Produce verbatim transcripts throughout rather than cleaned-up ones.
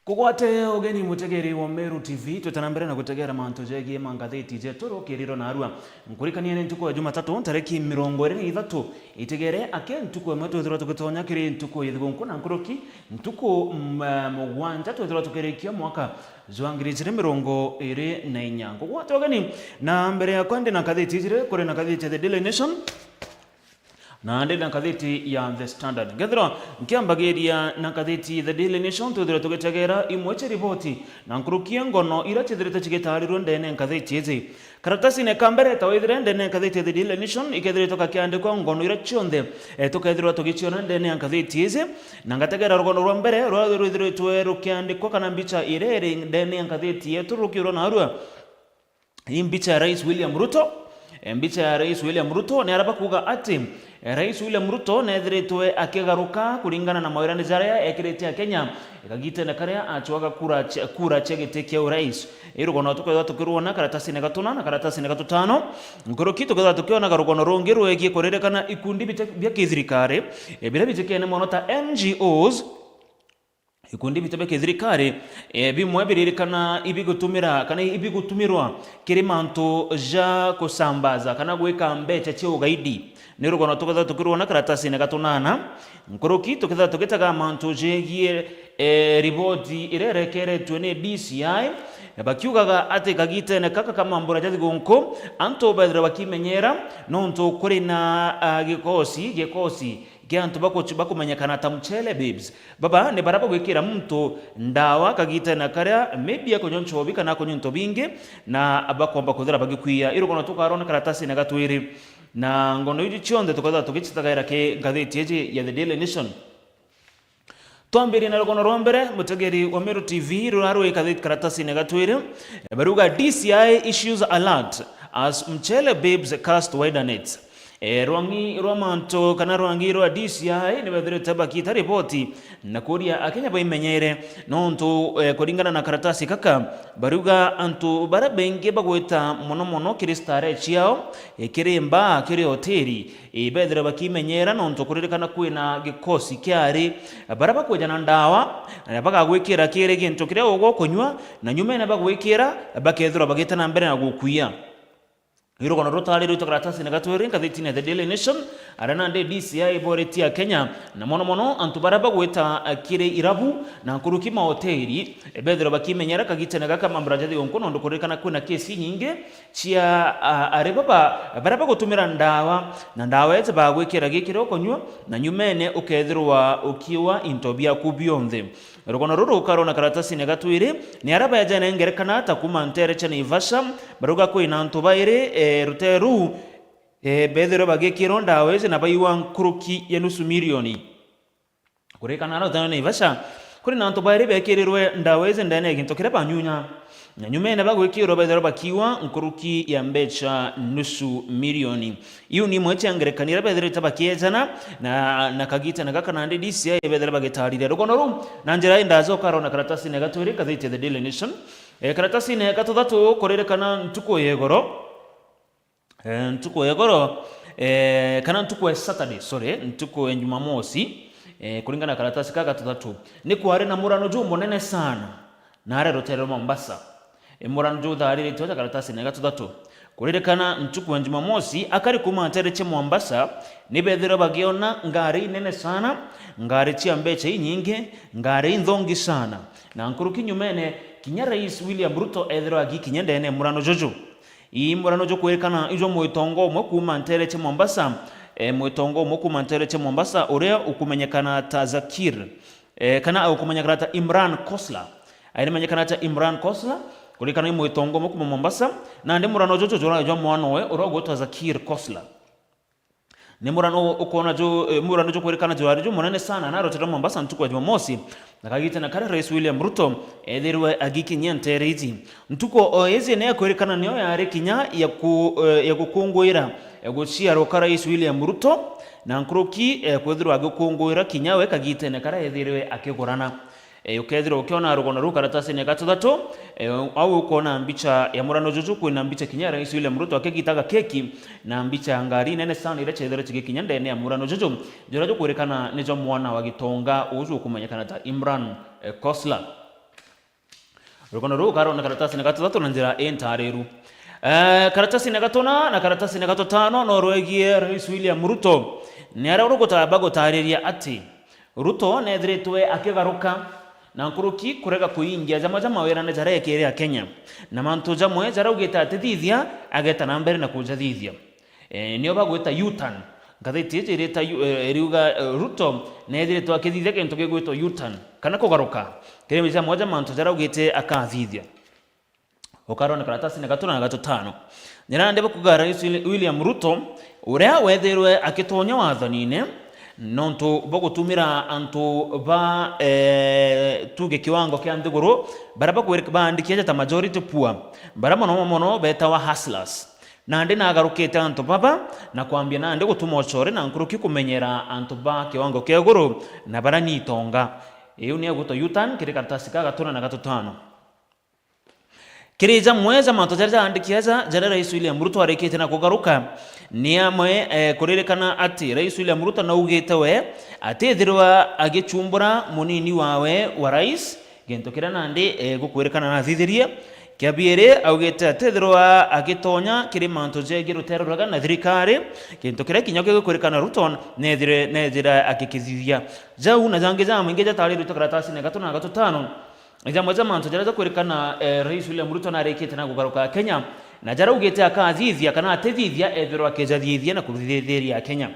Kugwate ugeni, mutegeri wa Meru T V, twitana mbere na gutegera mantu jegie mangatheti jetu rukiriro narua. Nkurikanie ni ntuku ya Jumatatu, tariki mirongo iri na ithatu, itegere ake ntuku imwe twithirwa tugitonya kiri ntuku ya thigunku na nkuruki, ntuku, mm, mugwanja twithirwa tukirikia mwaka jwa ngiri ijiri mirongo iri na inya. Kugwate ugeni na mbere yakwa ndi na ngatheti ijiri, kuri na ngatheti ya The Daily Nation, na ndi na ngatheti ya The Standard. Ngethirwa nkiambagiria na ngatheti The Daily Nation, twithirwe tugitegera imwe cia riboti na nkuruki ya ngono iria cithirite cigitarirwe ndene ya ngatheti iji. Karatasine ka mbere, ta withire ndene ya ngatheti ya The Daily Nation, ikethiritwe gakiandikwa ngono iria cionthe, eh, tukethirwa tugiciona ndene ya ngatheti iji, na ngategera rugono rwa mbere ruria rwithiritwe rukiandikwa kana mbicha iria iri ndene ya ngatheti yetu rukirwa narua. Ii mbicha ya Rais William Ruto. E, mbicha ya Rais William Ruto ni aria bakuuga ati, e, Rais William Ruto neethiritwe akigaruka kuringana na mawirane jaria ekirite Akenya, e, kagitene karia acwaga kura cia, kura cia giti kia urais. Ii rugono tukethirwa tukirwona karatasine ga tuna na karatasine ga tutano. Nkuruki tukethirwa tukionaga rugono rungi rwegie kuririkana ikundi bite-, bia kithirikari, e, biria bijikene mono ta N G Os. Ikundi bitu bia kithirikari, e, bimwe biririkana ibigutumira kana ibigutumirwa kiri mantu ja kusambaza kana gwika mbecha cia ugaidi. Ni rugono tukethirwa tukirwona karatasine ga tunana. Nkuruki tukethirwa tugitega mantu jegie, e, riboti iria irekeretue ni D C I, bakiugaga ati kagitene kaka ka mambura ja thigunku, antu bethirwe bakimenyera nontu kuri na, a, gikosi, gikosi kia antu baku-, bakumenyekana ta Mchele Babes. Baba ni baria bagwikira muntu ndawa kagitene karia maybe akunywa nchobi kana akunywa into bingi, na bakomba kwithira bagikwiya. Ii rugono tukarwona karatasine ga twiri. Na ngono iji cionthe tukethirwa tugicitagaira ki ngatheti iji ya The Daily Nation. Twambirie na rugono rwa mbere, mutegeri wa Meru T V, ruria rwi katheti karatasine ga twiri. Baruga D C I issues alert as Mchele Babes cast wider net. E, rwangi rwa mantu kana rwangi rwa D C I ni bethirite bakiita riboti na kuria Akenya baimenyere, nontu, e, kuringana na karatasi kaka, baruga antu baria baingi bagwita mono mono kiri starehe ciao, e, kiri mbaa, kiri hoteri, e, bethirwe bakimenyera, nontu kuririkana kwina gikosi kia ari baria bakwejana ndawa, na bagagwikira kiri gintu kiria ugwa kunywa, na nyumene bagwikira, bakethirwa bagite na mbere na gukwiya. Ii rugono rutari rwitwa karatasine ga twiri ngathitine The Daily Nation, aria nandi D C I iboretie Akenya, na mono mono antu baria bagwita, eh, kiri irabu na nkuruki mahoteri, eh, bethirwe bakimenyera kagitene gaka mambura ja thigunku, nontu kuririkana kwina kesi nyingi cia, ah, ari baba baria bagutumira ndawa, na ndawa iji bagwikira gikira ukunywa, na nyumene ukethirwa ukiwa into biaku bionthe. Rugono ruru rukarona karatasine ga twiri, ni aria bejene ngerekana ta kuuma ntere cia Naivasha, baruga kwina antu bairi, e, rutere ruu, e, bethirwe bagikirwa ndawa iji na baiwa nkuruki ya nusu milioni. Kuririkana aria rutere rwa Naivasha, kuri na antu bairi bekirirwe ndawa iji ndene ya gintu kiria banyunya. Na nyumene bagwikirwa bethirwa bakiwa nkuruki ya mbecha nusu milioni. Iu ni imwe cia ngerekano iria bethirite bakiejana na, na kagitene gaka nandi D C I bethire bagitariria rugono ruu na njira indaja ukarona karatasine ga twiri ngathiti ya The Daily Nation. E, karatasine ga tuthatu kuririkana ntuku ya igoro. E, ntuku ya igoro, e, kana ntuku ya Saturday, sorry, ntuku ya Jumamosi, e, kuringana na karatasi ka ga tuthatu, ni kwari na murano jumunene sana naria rutere rwa Mombasa. E, murano jutharirite ja karatasine ga tuthatu. Kuririkana ntuku ya Jumamosi, akari kuuma ntere cia Mombasa ni bethirwe bagiona ngari inene sana, ngari cia mbecha inyingi, ngari inthongi sana. Na nkuruki nyumene, kinya Rais William Ruto ethirwe agikinya ndene ya murano juju. Ii murano jukwirikana ijwa mwitongo umwe kuuma ntere cia Mombasa, e, mwitongo umwe kuuma ntere cia Mombasa uria ukumenyekana ta Zakir, e, kana ukumenyekana ta Imran Khosla. Arimenyekana ta Imran Khosla, kuririkana ni mwitongo umwe kuuma Mombasa, nandi murano juju jurari jwa mwanowe uria ugwitwa Zakir Khosla. Ni murano ukona ju, e, murano jukwirikana jurari jumunene sana na rutere rwa Mombasa ntuku ya Jumamosi, na kagitene karia Rais William Ruto ethirwe agikinyia ntere iji. Ntuku o iji ni ekwirikana niyo yari kinya ya ku, e, ya gukunguira, e, guciarwa kwa Rais William Ruto, na nkuruki, e, kwithirwa agikunguira kinya we kagitene karia ethirwe akigurana. E, ukethirwa ukiona rugono ruu karatasine ga tuthatu, e, au ukwona mbicha ya murano juju, kwina mbicha kinya ya Rais William Ruto akigitaga keki, na mbicha ya ngari nene sana iria ciethirwe cigikinya ndene ya murano juju, juria jukwirikana nijo mwana wa gitonga uju ukumenyekana ta Imran, e, Khosla. Rugono ruu karona karatasine ga tuthatu na njira intaariru. Eh, karatasine ga tuna na karatasine ga tutano no rwegie Rais William Ruto. Ni aria rugutamba gutaariria ati Ruto neethiritwe akigaruka na nkuruki kurega kuingia jamwe ja mawirane jaria ekire Akenya, na mantu jamwe jaria augite atithithia, ageta na mbere na kujathithia. Eh, nio bagwita U-turn. Ngathiti iji irita yu-, eh, iriuga, eh, Ruto neethiritwe akithithia gintu gigwitwa U-turn, kana kugaruka kiri jamwe ja mantu jaria augite akathithia. Ukarona karatasine ga tuna na ga tutano. Njira nandi bakuga Rais Willi-, William Ruto, uria wethirwe akitonya wathanine nontu bwa gutumira antu ba, eh, tuge kiwango kia nthiguru, baria bakwir-, baandikia ja ta majority poor, baria mono mono betawa hustlers. Nandi nagarukite antu baba na kwambia nandi gutuma ucore na nkuruki kumenyera antu ba kiwango kia iguru na baria ni itonga. Iu ni egwitwa U-turn kiri karatasi ka ga tuna na ga tutano. Kiri jamwe ja mantu jaria jaandiki aja, jaria Rais William Ruto arikite na kugaruka, ni amwe, eh, kuririkana ati Rais William Ruto naugite we atithirwa agichumbura munini wawe wa rais, gintu kiria nandi, eh, gukwirikana nathithirie. Kia biiri, augite atithirwa agitonya kiri mantu jegie rutere ruria na thirikari, gintu kiria kinya gigukwirikana Ruto nethire, nethira agikithithia. Jau na jangi jamaingi jataririte karatasine ga tuna na ga tutano. Ni jamwe ja mantu jaria jakwirikana, eh, Rais William Ruto narikite na kugaruka Kenya, na jaria augite akathithia kana atithithia ethirwa akijathithia na kuthithiria Kenya.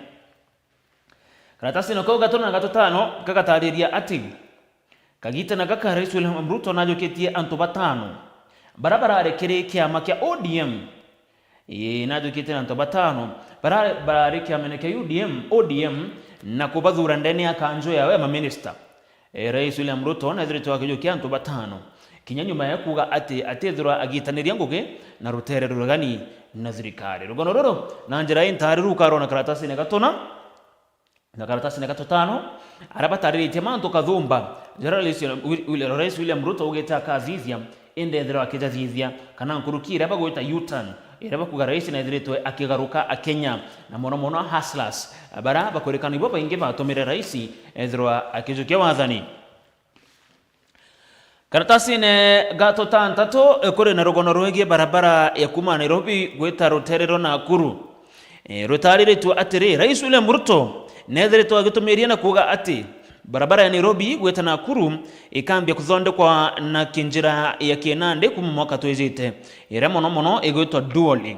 Karatasine kau ga tuna na ga tutano kagatariria ati, kagitene gaka Rais William Ruto najukitie antu batano baria barari kiri kiama kia O D M. Ii, najukitie antu batano bara-, barari kiamene kia U D M, O D M, na kubathura ndene ya kanju yawe ya maminista. Ee, Rais William Ruto nethiritwe akijukia antu batano kinya nyuma ya kuuga ati atithirwa agitaniria ngugi na rutere ruregani na thirikari. Rugono ruru na njira intaari rukarona karatasine ga tuna na karatasine ga tutano, aria batariritie mantu kathumba jaria Rais William, Wil-, Wil-, Rais William Ruto augite akathithia, indi ethirwa akijathithia, kana nkuruki iria bagwita U-turn, iria bakuga rais nethiritwe akigaruka Akenya, na mono mono hustlers, baria bakwirikana ibo baingi batumire rais ethirwa akijukia wathani. Karatasine ga tutantatu, eh, kuri na rugono rwegie barabara ya kuuma Nairobi gwita rutere rwa Nakuru. Eh, rutariritue atiri, Rais William Ruto nethiritwe agitumiria na kuuga ati barabara ya Nairobi gwita Nakuru ikambia kuthondekwa na kinjira ya kinandi kuuma mwaka twijite, iria mono mono igwitwa dual lane.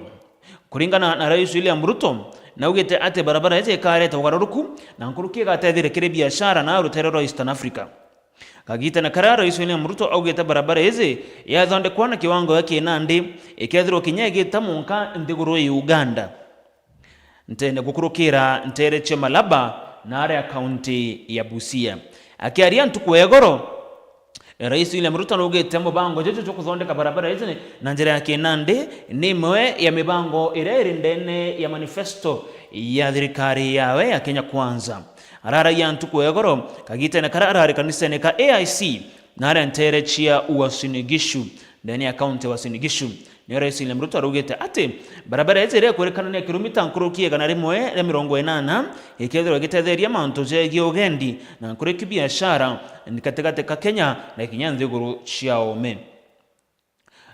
Kuringana na Rais William Ruto, naugite ati barabara iji ikareta ugaruruku na nkuruki igatethire kiri biashara na rutere rwa Eastern Africa. Kagitene karia Rais William Ruto augite barabara iji yathondekwa na kiwango gia kinandi, ikethirwa kinya igita munka nthiguru ya Uganda, ntene gukurukira ntere cia Malaba na aria kaunti ya Busia. Akiaria ntuku ya igoro, Rais William Ruto naugite mubango juju jwa kuthondeka barabara iji na njira ya kinandi ni imwe ya mibango iria iri ndene ya manifesto ya thirikari yawe ya Kenya Kwanza. Araragia ntuku ya igoro kagitene karia arari kanisene ka A I C na aria ntere cia Uasin Gishu, ndene ya kaunti ya Uasin Gishu. Nio Rais William Ruto araugite ati barabara iji iria ikwirikana ni ya kilomita nkuruki igana rimwe ria mirongo inana, ikethirwa igitetheria mantu jegie ugendi na nkuruki biashara gatigati ka Kenya na kinya nthiguru cia ome.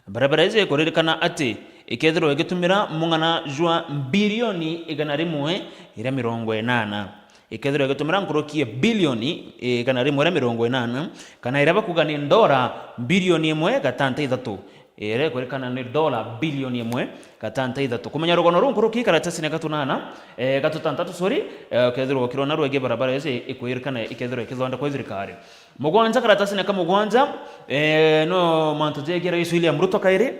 Barabara iji ikuririkana ati ikethirwa igitumira mung'ana jwa bilioni igana rimwe iria mirongo inana. Ikethirwa igitumira nkuruki ya bilioni igana rimwe iria mirongo inana, kana iria bakuga ni ndora bilioni imwe gatanta ithatu. Iria ikwirikana ni dola bilioni imwe gatanta ithatu. Kumenya rugono ruu nkuruki karatasine ga tunana, eh, ga tutantatu, sorry, eh, ukethirwa ukirona rwegie barabara iji ikwirikana ikethirwa ikithondekwa i thirikari. Mugwanja, karatasine ka mugwanja, eh, no mantu jegie Rais William Ruto kairi.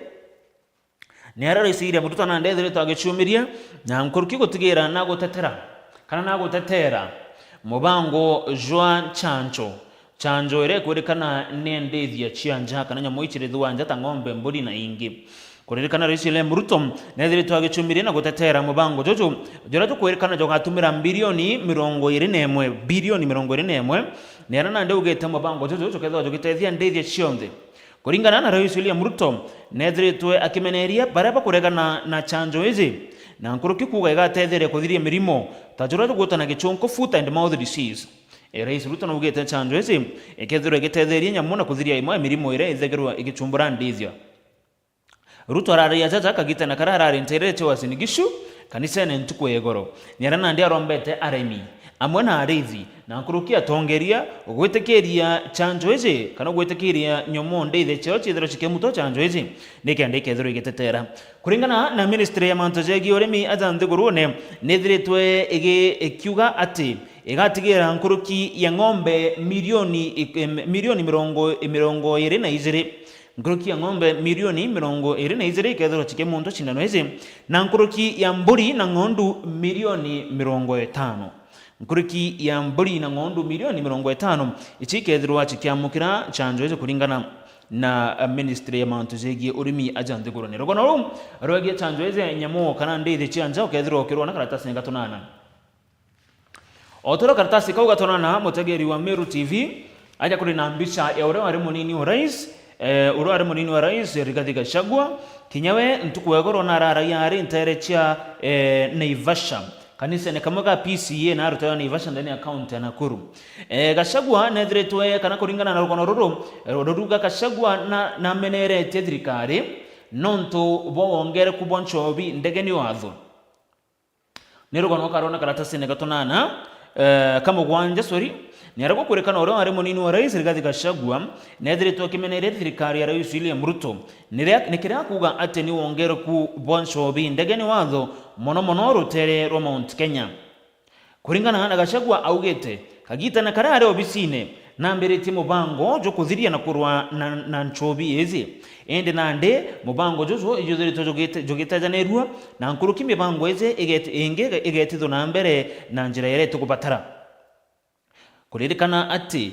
Ni aria Rais William Ruto nandi ethiritwe agicumiria na nkuruki gutigira na gutetera kana na gutetera mubango jwa chanjo. Chanjo iria ikwirikana ni ndithia cia nja kana nyamu ici irithagwa nja ta ng'ombe, mburi na ingi. Kuririkana Rais William Ruto nethiritwe agicumiria na gutetera mubango juju juria jukwirikana jugatumira bilioni mirongo iri na imwe, bilioni mirongo iri na imwe, ni aria nandi augite mubango juju jukethirwa jugitethia ndithia cionthe. Kuringana na Rais William Ruto, nethiritwe akimeneria baria bakuregana na chanjo iji na nkuruki kuuga igatetheria kuthiria mirimo ta juria jugwitwa na gichunku foot and mouth disease. E, Rais Ruto naugite chanjo ici ikethirwa igitetheria nyamu na kuthiria imwe ya mirimo iria ithagirwa igichumbura ndithia. Ruto araragia jaja kagitene karia arari nteere cia Uasin Gishu kanisene ntuku ya igoro. Ni aria nandi arombete aremi amwe na arithi na nkuruki atongeria gwitikiria chanjo iji kana gwitikiria nyomo ndithia ciao ciithirwe cikimutwa chanjo iji nikenda ikethirwa igitetera. Kuringana na ministry ya mantu jegie urimi aja nthigurune, nithiritwe igi-, ikiuga ati igatigira nkuruki ya ng'ombe milioni ik-, em, milioni mirongo, mirongo iri na ijiri. Nkuruki ya ng'ombe milioni mirongo iri na ijiri ikethirwa cikimuntwa cindano iji, na nkuruki ya mburi na ng'ondu milioni mirongo itano. Nkuruki ya mburi na ng'ondu milioni mirongo itano ici ikethirwa cikiamukira chanjo iji kuringana na, eh, ministry ya mantu jegie urimi aja nthigurune. Rugano ruu rwegie chanjo iji nyamu kana ndithi cia nja ukethirwa ukirwona karatasini ga tunana. O turia karatasi kau ga tunana, mutegeri wa Meru T V aja kuri na mbicha ya uria wari munini wa rais, eh, uria wari munini wa rais, Rigathi Gachagua, kinya we ntuku ya igoro nararagia ari nteere cia, eh, Naivasha. Kanisene kamwe ga P C A na arutaga Naivasha ndene ya kaunti ya Nakuru. Eh, Gachagua nethiritwe, kana kuringana na rugano ruru, eh, ruruga Gachagua na, nameneretie thirikari nontu bwa wongereku bwa nchobi ndegeni watho. Ni rugano karona karatasine ga tunana, eh, ka mugwanja, sorry. Ni aria gukwirikana uria wari munini wa rais Rigathi Gachagua nethiritwe akimeneria thirikari ya rais William Ruto. Ni ria, ni kiria akuuga ati ni wongereku bwa nchobi ndegeni watho, mono mono rutere rwa Mount Kenya. Kuringana na Gachagua augite, kagitene karia ari obisine, nambiritie mubango jwa kuthiria na kurwa na, na nchobi iji. Indi nandi mubango juju ijuthiritwe jugite-, jugitejanirua na nkuruki mibango iji igeti-, ingi igetithwa na mbere na njira iria itukubatara. Kuririkana ati,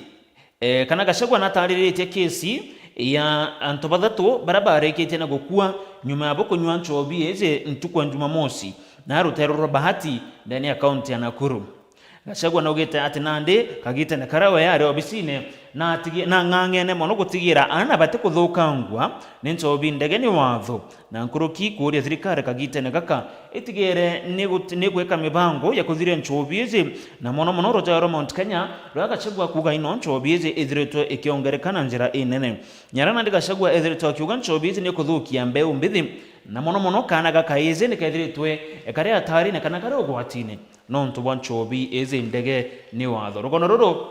eh, kana Gachagua natariritie kesi ya antu bathatu baria barikitie na gukua nyuma ya bo kunywa nchobi iji ntuku ya Jumamosi na rutere rwa Bahati ndene ya kaunti ya Nakuru. Gachagua naugite ati nandi kagitene karia we ari obisine, natigi-, nang'ang'ene mono gutigira aana batikuthukangua ni nchobi ndegeni watho, na nkuruki kuuria thirikari kagitene gaka itigire ni gut-, ni gwika mibango ya kuthiria nchobi iji, na mono mono rutere rwa Mount Kenya, ruria Gachagua kuuga ino nchobi iji ithiritwe ikiongereka na njira inene. Nyara nandi Gachagua ethiritwe akiuga nchobi iji ni kuthukia mbeu mbithi, na mono mono kaana ga kaiji nikethiritwe kari atarine kana kari ugwatine nontu bwa nchobi iji ndege ni watho. Rugano ruru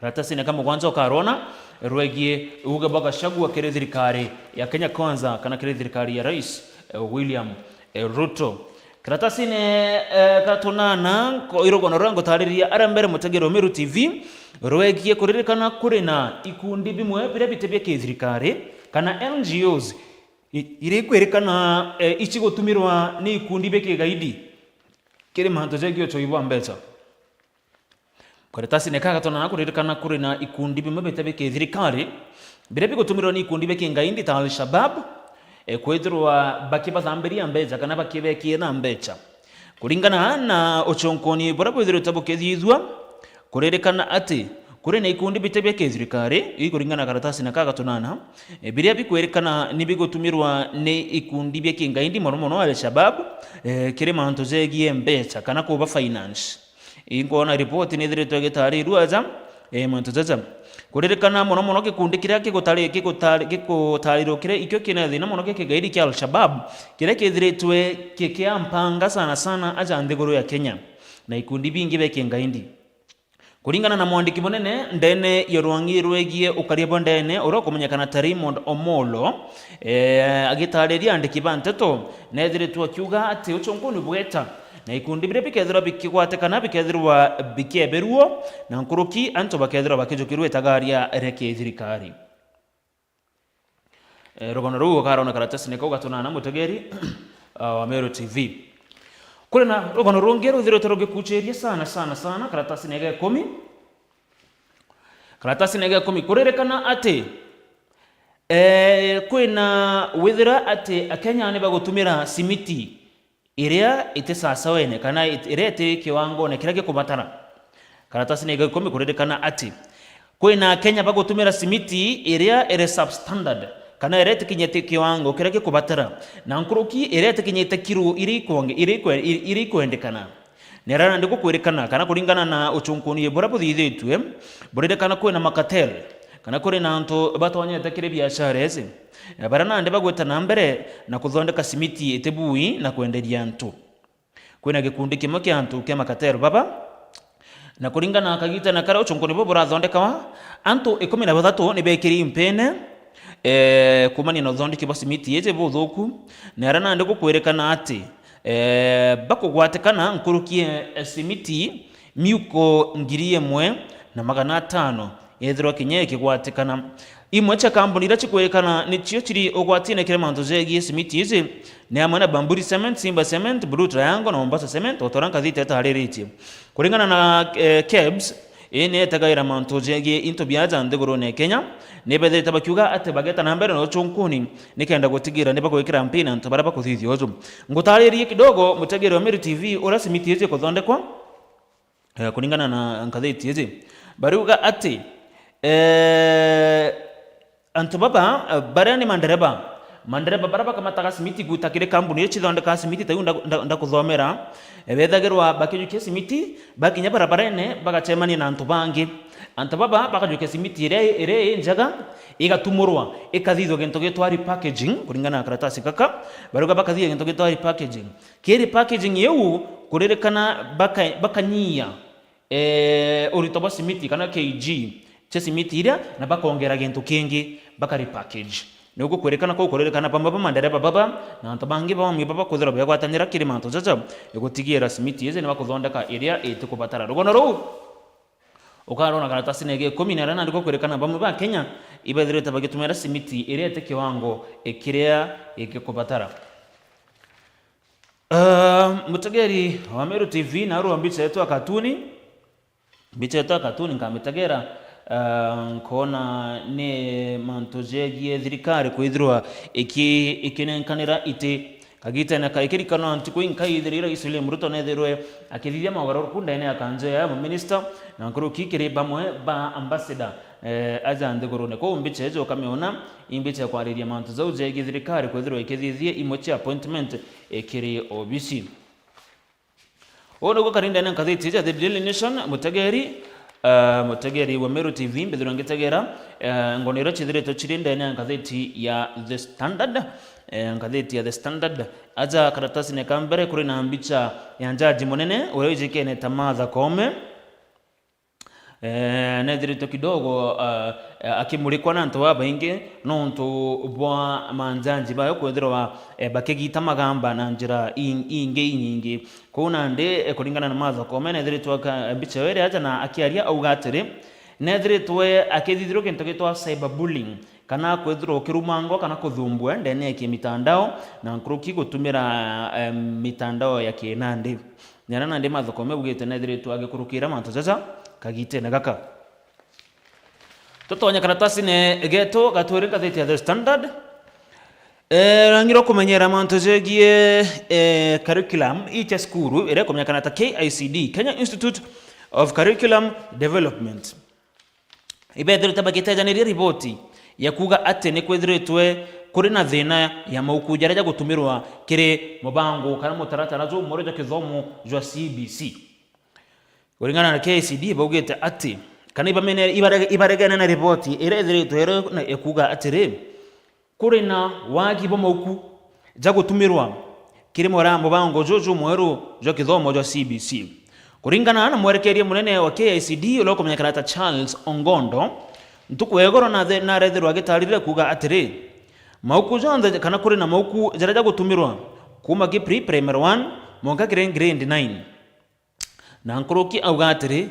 karatasine ka mugwanja ukarwona rwegie uuge bwa Gachagua kiri thirikari ya Kenya Kwanza kana kiri thirikari ya Rais, eh, William, eh, Ruto. Karatasine, eh, ka tunana, ko-, i rugano ruria ngutariria aria mbere mutegeri wa Meru T V, rwegie kuririkana kuri na ikundi bimwe biria biti bia kithirikari kana N G Os i-, iria ikwirikana, eh, icigutumirwa ni ikundi bia kigaidi kiri mantu jegie uchoi bwa mbeca. Karatasine ka gatona na kuririkana kuri na ikundi bimwe bita bia kithirikari biria bigutumirwa ni ikundi bia kingaindi ta Al-Shabab, eh, kwithirwa bakibathambiria mbeca kana bakibekia na mbeca. Kuringana na uchonkoni buria bwithiritwe bukithithua, kuririkana ati kuri na ikundi bita bia kithirikari, ii kuringana na karatasine ka gatunana, eh, biria bikwirikana ni bigutumirwa ni ikundi bia kingaindi, mono mono Al-Shabab, eh, kiri mantu jegie mbeca kana kuba finance. Inkwona ripoti nithiritwe igitarirua aja, eh, mantu jaja. Kuririkana mono mono gikundi kiria gigutari-, gigutari-, gigutarirwa kiria ikio kina thina mono gia kigaidi kia Al-Shabab, kiria kithiritwe kikiampanga sana sana aja nthiguru ya Kenya na ikundi bingi bia kingaindi. Kuringana na mwandiki munene ndene ya rwang'i rwegie ukaria bwa ndene uria ukumenyekana ta Raymond Omolo, eh, agitariria andiki ba nteto, nethiritwe akiuga ati uchonkoni bweta na ikundi biria bikethirwa bikigwatikana bikethirwa bikieberwo, na nkuruki antu bakethirwa bakijukirwa itagaria ria kithirikari. Eh, rugano ruu ukarona karatasine kau gatunana mutegeri, ah, wa Meru T V. Kuri na rugano rungi ruthiritwe rugikuchiria sana, sana, sana, karatasine ga ikumi. Karatasine ga ikumi, kuririkana ati, eh, kwina withira ati Akenya ni bagutumira simiti iria iti sasawene kana it-, iria iti kiwangone kiria gikubatara. Karatasine ga ikumi kuririkana ati kwina Akenya bagutumira simiti iria iri substandard kana iria itikinyite kiwango kiria gikubatara, na nkuruki iria itikinyite kiro iria ikwonge-, iria ikwe-, iria ikwendekana. Ni aria nandi gukwirikana kana kuringana na uchunkuni buria buthithitue, buririkana kwina makatel, kana kuri na antu batonyete kiri biashara ici, eh, baria nandi bagwita na mbere na kuthondeka simiti iti bui na kwenderia antu. Kwina gikundi kimwe kia antu kia makatel baba, na kuringana na kagitene karia uchunkuni bubu burathondekawa, antu ikumi na bathatu ni bekiri mpene, eh, kumania na uthondeki bwa simiti iji buthuku, na aria nandi gukwirikana ati, eh, bakugwatikana nkuruki ya simiti miuko ngiri imwe na magana atano yethirwa kinya ikigwatikana. Imwe cia kambuni iria cikwirikana nicio ciri ugwatine kiri mantu jegie simiti iji ni amwe na Bamburi Cement, Simba Cement, Blue Triangle na Mombasa Cement, o ta uria ngathiti itariritie. Kuringana na, eh, KEBS, ii ni itagaira mantu jegie into bia aja nthigurune ya Kenya, ni bethirite bakiuga ati bageta na mbere na uchunkuni nikenda gutigira ni bagwikira mpini antu baria bakuthithia uju. Ngutaririe kidogo, mutegeri wa Meru T V, uria simiti iji ikuthondekwa, eh, kuringana na ngathiti iji, bariuga ati, eh, antu baba, eh, baria ni mandereba, mandereba baria bakamataga simiti guta kiri kambuni iria cithondekaga simiti, ta iu nda-, nda-, ndakuthomera, eh, bethagirwa bakijukia simiti, bakinya barabarene, bagacemania na antu bangi. Antu baba bakajukia simiti iria, iria i njega, igatumurwa, ikathithwa gintu gitwa repackaging, kuringana na karatasi gaka, bariuga bakathithia gintu gitwa repackaging. Kiri packaging iu, kuririkana baka-, bakanyia, eh, urito bwa simiti kana K G cia simiti iria, na bakongera gintu kingi, baka repackage. Ni gukwirikana kuu kuririkana bamwe ba mandereba baba na antu bangi bamwe baba kwithirwa begwatanira kiri mantu jaja, igutigira simiti iji ni bakuthondeka iria itikubatara. Rugono ruu ukarona karatasine gia ikumi na iria nandi gukwirikana bamwe ba Kenya ibethirite bagitumira simiti iria iti kiwango kiria igikubatara. Ah, mutegeri wa Meru T V, narua mbicha yetu ya katuni. Mbicha yetu ya katuni nkamitegera, ah, nkona ni mantu jegie thirikari kwithirwa iki-, ikinenkanira iti. Kagitene ka ikirikano ntuku inkai ithiri Rais William Ruto nethirwe akithithia mogaruruku ndene ya kanjo ya maminista na nkuruki kiri bamwe ba ambassador, eh, aja nthigurune. Kwou mbicha ijo ukamiona i mbicha ya kwariria mantu jau jegie thirikari kwithirwa ikithithia imwe cia appointment, eh, kiri obisi. Uu niguo kari ndene ya ngathiti ya The Daily Nation, mutegeri, eh, mutegeri wa Meru T V, mbithirwa ngitegera, eh, ngono iria cithiritwe ciri ndene ya ngathiti ya The Standard, eh, ngathiti ya The Standard. Aja karatasine ka mbere kuri na mbicha ya njaji munene uria wijikene ta Martha Koome. Eh, nethiritwe kidogo, eh, eh, akimurikwa na antu babaingi nontu bwa manjanji bayo kwithirwa, eh, bakigita magamba na njira in-, ingi inyingi. Kwou nandi, eh, kuringana na Martha Koome, nethiritwe aka-, mbicha iyo iri aja na akiaria auga atiri, nethiritwe akithithirwa gintu gitwa cyberbullying, kana kwithirwa ukirumangwa kana kuthumbua ndene ya kimitandao, na nkuruki gutumira, eh, mitandao ya kinandi. Ni aria nandi Martha Koome augite nethiritwe agikurukira mantu jaja kagitene gaka. Tutonye karatasine getu gatwiri ngathiti ya The Standard. Eh, rangi rwa kumenyera mantu jegie, eh, curriculum ii cia cukuru iria ikumenyekana ta K I C D, Kenya Institute of Curriculum Development. Ibethirite bagitejaniria riboti ya kuuga ati ni kwithiritwe kuri na thina ya mauku jaria jagutumirwa kiri mubango kana mutaratara jumweru jwa kithomo jwa C B C. Kuringana na K I C D, baugite ati kana ibamene-, ibare-, ibaregene na riboti iria ithiritwe iri na ikuuga atiri, kuri na wagi bwa mauku ja gutumirwa kiri mura-, mubango juju mweru jwa kithomo jwa C B C. Kuringana na mwerekeria munene wa K I C D uria ukumenyekana ta Charles Ongondo, ntuku ya igoro nathe-, narethirwa agitarire kuuga atiri, mauku jonthe, kana kuri na mauku jaria jagutumirwa kuuma ki pre-primary one mwanka kiri grade nine. Na nkuruki auga atiri,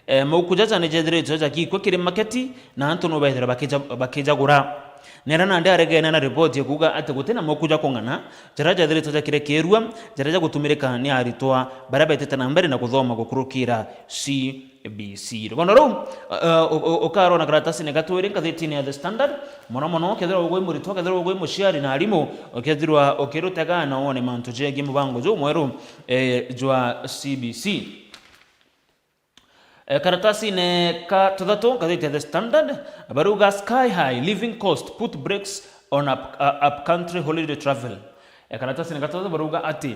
eh, mauku jaja ni jethiritwe jagiikua kiri maketi, na antu no bethirwa bakija-, bakijagura. Nera nandi aregene na riboti ya kuuga ati guti na mauku ja kung'ana jaria jethiritwe jakirekirua, jaria jagutumirika ni aritwa baria betite na mbere na kuthoma gukurukira C B C. Rugono ruu, eh, u-, u-, ukarona karatasine gatwiri ngathitine ya The Standard, mono mono kethirwa ugwi muritwa, kethirwa ugwi muciari na arimu, ukethirwa ukirutega na wone mantu jegie mubango juu mweru, eh, jwa C B C. Eh, karatasine ka tuthatu, ngathiti ya The Standard, baruga, "Sky high living cost put brakes on up, uh, up country holiday travel." Eh, karatasine ka tuthatu baruga ati,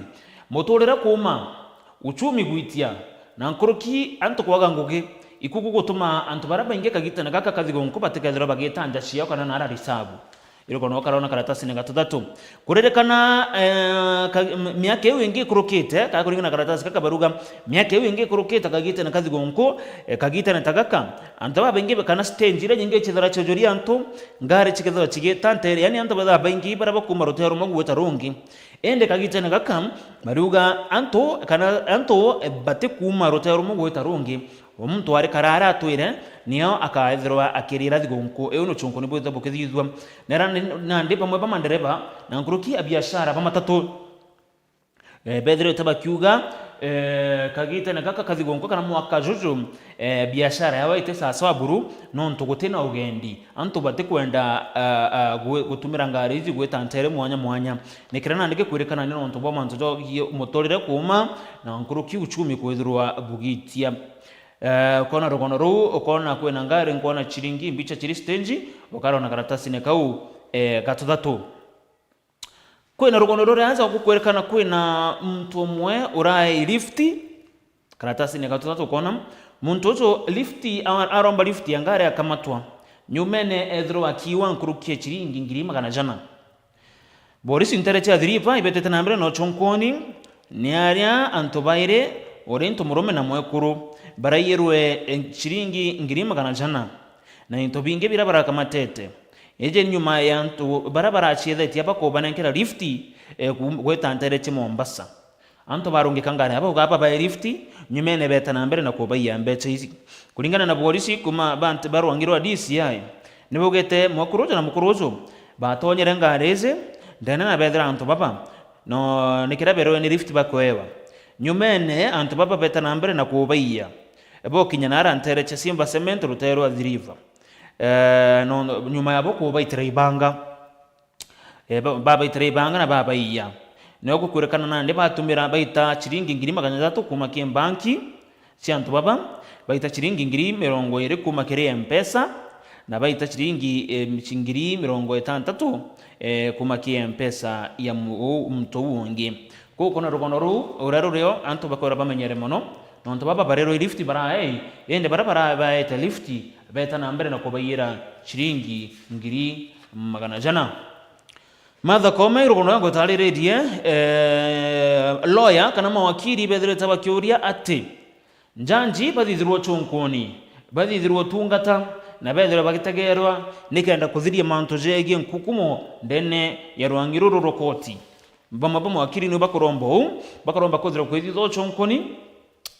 muturire kuuma Uchumi gwitia, na nkuruki antu kwaga ngugi, iku gugutuma antu baria baingi kagitene gaka kathigunku batikethirwa bagiita nja ciao kana nara risabu. Irukono karona karatasine gatuthatu. Kuririkana, eh, ka-, m-, miaka iu ingi ikurukite, ka kuringana na karatasi gaka baruga, miaka iu ingi ikurukite kagitene kathigunku, eh, kagitene ta gaka, antu babaingi kana stage iria nyingi icithira cionjoria antu, ngari cikethirwa cigita ntere, yani antu bethaa baingi baria bakuuma rutere rumwe gwita rungi. Indi kagitene gaka, bariuga antu, kana antu, eh, batikuuma rutere rumwe gwita rungi. O muntu ari kara aria atwire, nio akaethirwa akirira thigunku iu nuchunku ni bwithwa bukithithua. Nera ni-, nandi bamwe ba mandereba na nkuruki a biashara ba matatu, eh, bethirite bakiuga, eh, kagitene gaka kathigunku kana mwaka juju, eh, biashara yao iti sasawa buru, nontu gutina ugendi. Antu batikwenda, ah, ah, gwi-, gutumira ngari iji gwita ntere mwanya mwanya. Ni kiria nandi gikwirikana ni nontu bwa mantu jogiie muturire kuuma na nkuruki uchumi kwithirwa bugitia. Eh, ukona rugono ruu, ukona kwina ngari, nkwona chiringi mbicha chiri stage, ukarona karatasine kau, eh, gatuthatu. Kwina rugono ruria aja gukwirikana kwina muntu umwe urai lift, karatasine gatuthatu ukona, muntu uju lift, a-, aromba lift ya ngari akamatwa. Nyumene ethirwa akiwa nkuruki ya chiringi ngiri magana jana. Borisi ntere cia Athi River ibetete na mbere na uchunkuni, ni aria antu bairi, uria into murume na mwekuru, baraiyirwe, eh, chiringi ngiri magana jana, na into bingi biria barakamatete. Iji nyuma ya antu baria baraciethitie bakubanenkera lift, eh, ku-, gwita ntere cia Mombasa. Antu barungika ngari abo gaba bae lift, nyumene beta na mbere na kubaiya mbecha ici. Kuringana na borisi, kuma bantu ba rwangi rwa D C I, nibugite mwekuru uju na mukuru uju batonyere ngari ici ndene na bethira antu baba, no ni kiria berwe ni lift bakwewa. Nyumene antu baba beta na mbere na kubaiya, bokinya nara ntere cia Simba Cement rutere rwa Athi River. Eh, no, no, nyuma yabo kubaitira ibanga. Eh, ba-, babaitira ibanga na babaiya. Nio gukwirikana nandi batumira baita chiringi ngiri magana jathatu kuma ki mbanki cia antu baba, baita chiringi ngiri mirongo iri kuma kiri Mpesa, na baita chiringi, eh, ngiri mirongo itantatu, eh, kuma ki Mpesa ya mu-, u-, muntu uu ungi. Kuu kuna rugono ruu uria rurio antu bakwirwa bamenyere mono, nontu baba barerwe lift baraei, indi baria barabaete lift beta na mbere na kubaiyira chiringi ngiri magana jana. Martha Koome, rugono rwa ngutariririe, eh, lawyer kana mawakiri bethirite bakiuria ati njanji bathithirwe uchunkuni, bathithirwe utungata, na bethirwe bagitegerwa nikenda kuthiria mantu jegie nkukumo ndene ya rwangi ruru rwa koti. Bamwe ba mawakiri niu bakuromba uu, bakuromba kwithirwa kwithithwa uchunkuni,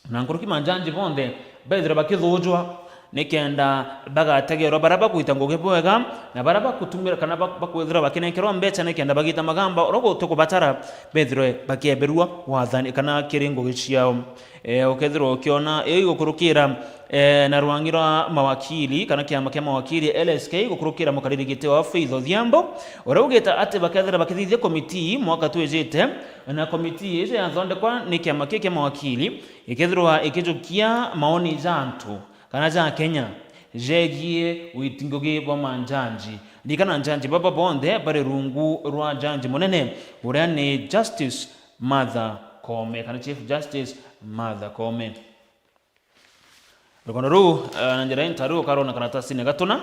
na nkuruki manjanji bonthe bethirwe bakithujwa, nikenda bagategerwa baria bagwita ngugi bwega, na baria bakutumira kana bak-, bakwithirwa bakinenkerwa mbecha nikenda bagita magamba uria guti kubatara, bethirwe bakieberua wathani kana kiri ngugi ciao. Eh, ukethirwa ukiona iu igukurukira, eh, na rwangi rwa mawakili kana kiama kia mawakili L S K gukurukira mukariri giti wa Faith Odhiambo, uria ugite ati bakethira bakithithia komitii mwaka twijite, na komitii icio yathondekwa ni kiama kiu kia mawakili, ikethirwa ikijukia maoni ja antu kana ja Kenya jegie witi ngugi bwa manjanji. Ririkana njanji baba bonthe bari rungu rwa njanji munene, uria ni Justice Martha Koome, kana Chief Justice Martha Koome. Rugono ruu, eh, na njira intaru ukarona karatasine gatuna.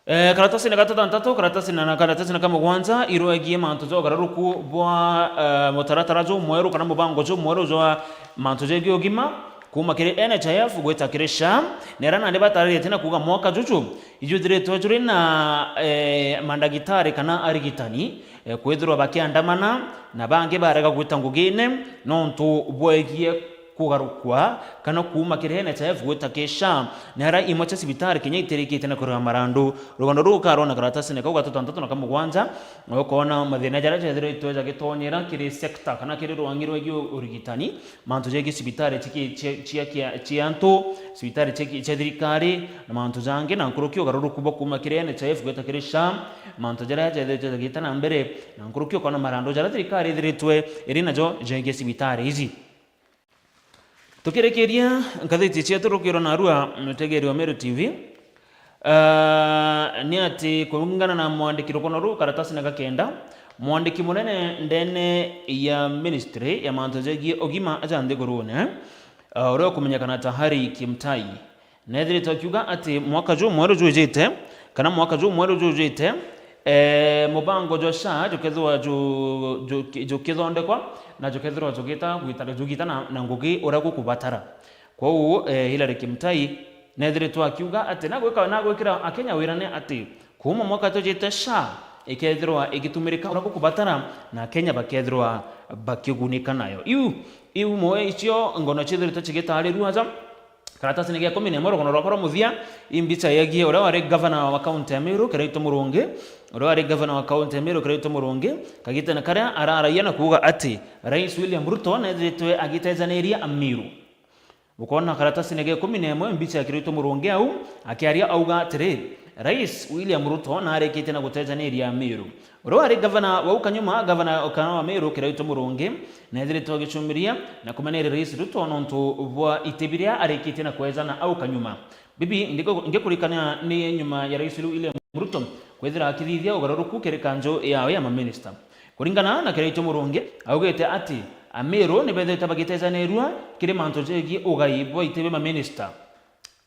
Eh, karatasine gatantatu, karatasine na karatasine ka mugwanja, irwegie mantu ja ugararuku bwa, eh, mutaratara jumweru kana mubango jumweru jwa mantu jegie ugima, kuma kiri N H I F gwita kiri SHA, nera nandi batariritie na kuuga mwaka juju, ijwithiritwe juri na, eh, mandagitari kana arigitani, eh, kwithirwa bakiandamana, na bangi barega gwita ngugine nontu bwegie kugarukwa kana kuuma kiri N H I F gwita ki SHA, na ara imwe cia cibitari kinya itirikite na kuriwa marandu. Rugono ruu ukarona karatasine kau gatantatu na ka mugwanja, ukoona mathina jaria jethiritwe jagitonyera kiri sector kana kiri rwangi rwegie urigitani, mantu jegie cibitari cia ki-, cia, cia kia-, cia antu, cibitari cia ki-, cia thirikari, na mantu jangi, na nkuruki ugaruruku bwa kuuma kiri N H I F gwita kiri SHA, mantu jaria jethiritwe jagita na mbere, na nkuruki ukoona marandu jaria thirikari ithiritwe iri najo jegie cibitari iji. Tukirikiria ngathiti cietu rukiro narua mutegeri wa Meru T V, ah, ni ati kuringana na mwandiki rugono ruu karatasine ga kenda, Mwandiki munene ndene ya ministry ya mantu jegie ugima ja nthigurune, uh, uria ukumenyekana ta Harry Kimtai, neethiritwe akiuga ati mwaka juu mweru jujite, kana mwaka juu mweru jujite, eh, mubango jwa SHA jukethirwa ju-, ju-, jukithondekwa na jukethirwa jugita gwita-, jugita na, na ngugi uria gukubatara. Kwou, eh, Hilary Kimtai neethiritwe akiuga ati nagwika-, nagwikira Akenya wirane ati kuuma mwaka tujite SHA ikethirwa igitumirika uria gukubatara na Akenya bakethirwa bakigunika nayo. Iu, iu mwe icio ngono ciethiritwe cigitarirua aja karatasine gia ikumi na imwe rugono rwakwa rwa muthia, i mbicha yegie uria wari gavana wa kaunti ya Meru, Kiraitu Murungi, uria wari gavana wa kaunti ya Meru, Kiraitu Murungi, kagitene karia araragia na kuuga ati Rais William Ruto neethiritwe agitejaniria Amiru. Ukoona karatasine ga ikumi na imwe mbicha ya Kiraitu Murungi au, akiaria auga atiri, Rais William Ruto narikitie na gutejaniria Amiru. Uria wari gavana wa au kanyuma, gavana kana wa Meru, Kiraitu Murungi, neethiritwe agicumiria na kumeneria Rais Ruto nontu bwa iti biria arikitie na kwejana au kanyuma. Bibi, ndiku-, ndikurikania ni nyuma ya Rais William Ruto kwithira akithithia ugaruruku kiri kanju yao ya maminista. Kuringana na Kiraitu Murungi, augite ati Amiru nibethirite bagitejanirua kiri mantu jegie ugai bwa iti bia maminista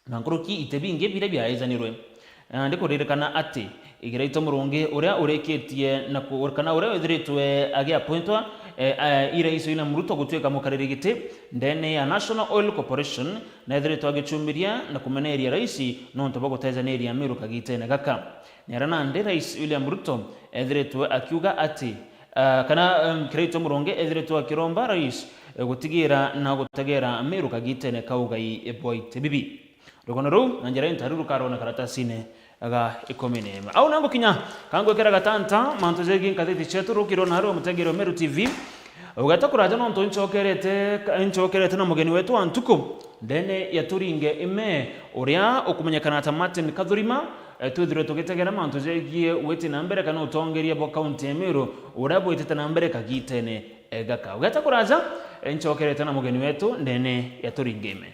na nkuruki iti bingi biria biaejanirwe. Na ndikuririkana ati Kiraitu Murungi uria urikitie na ku-, kana uria withiritwe agiappointwa, eh, eh, i Rais William Ruto gutuika mukariri giti ndene ya National Oil Corporation, neethiritwe agicumiria na kumeneria rais nontu bwa gutejaniria Amiru kagitene gaka. Niaria nandi Rais William Ruto ethiritwe akiuga ati, ah, kana, em, Kiraitu Murungi ethiritwe akiromba rais, eh, gutigira na gutegera Amiru kagitene ka ugai bwa iti bibi. Rugono ruu na njira intaru rukarona karatasine ga ikumi na imwe. Au nangukinya kangwikira gatanta mantu jegie ngathiti cietu rukirwo na rwa mutegeri wa Meru T V. Ugeta kuraja nontu nchokerete, nchokerete na mugeni wetu wa ntuku ndene ya Turinge Ime, uria ukumenyekana ta Martin Kathurima. Eh, twithirwe tugitegera mantu jegie witi na mbere kana utongeria bwa kaunti ya Meru uria bwitite na mbere kagitene, eh, gaka. Ugeta kuraja, eh, nchokerete na mugeni wetu ndene ya Turinge Ime.